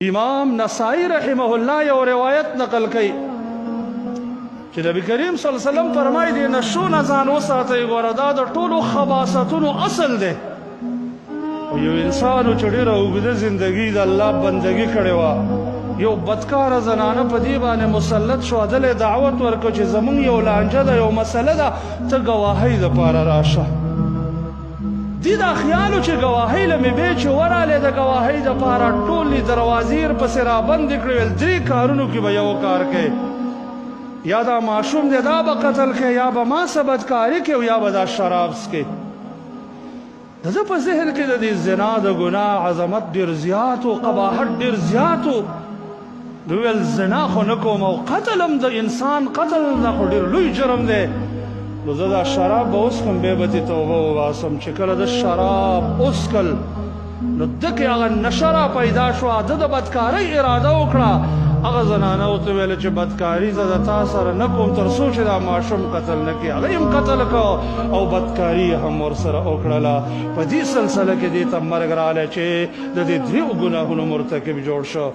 امام نسائی رحمه الله یو روایت نقل کړي چې نبی کریم صلی الله علیه وسلم فرمایي دی نشو نه ځان وساتئ، ګوره دا د ټولو خباستونو اصل دی. او یو انسان چې ډېره اوږده زندګي د الله بندګي کړې وه، یو بدکاره زنانه په دې باندې مسلط شو، دله دعوت ورکړ چې زمونږ یو لانجه ده، یو مسله ده، ته ګواهۍ دپاره راشه. دي دا خیال و چې ګواهۍ له مې بې چې ورالی د ګواهۍ دپاره ټولې دروازې یې ورپسې رابندې کړې، ویل درې کارونو کې به یو کار کوې، یا دا ماشوم دی دا به قتل کوې، یا به ما څه بدکاري کوې، او یا به دا شراب څکې. د ده په ذهن کې د دې زنا د ګناه عظمت ډېر زیات و، قباحت ډېر زیات و. نو ویل زنا خو نه کوم او قتل هم د انسان قتل دا خو ډېر لوی جرم دی، نو زه دا شراب به وڅښم، بیا به ترې توبه وباسم. چې کله د شراب وڅښل نو ده کې هغه نشه را پیدا شوه، ده د بدکارۍ اراده وکړه. هغه زنانه ورته ویل چې بدکاري زه د تا سره نه کوم تر څو چې دا ماشوم قتل نه کړي. هغه یې هم قتل کړ او بدکاري یې هم ورسره وکړله. په دې سلسله کې دې ته مرګ راغلی چې د دې دریو ګناهونو مرتکب جوړ شو.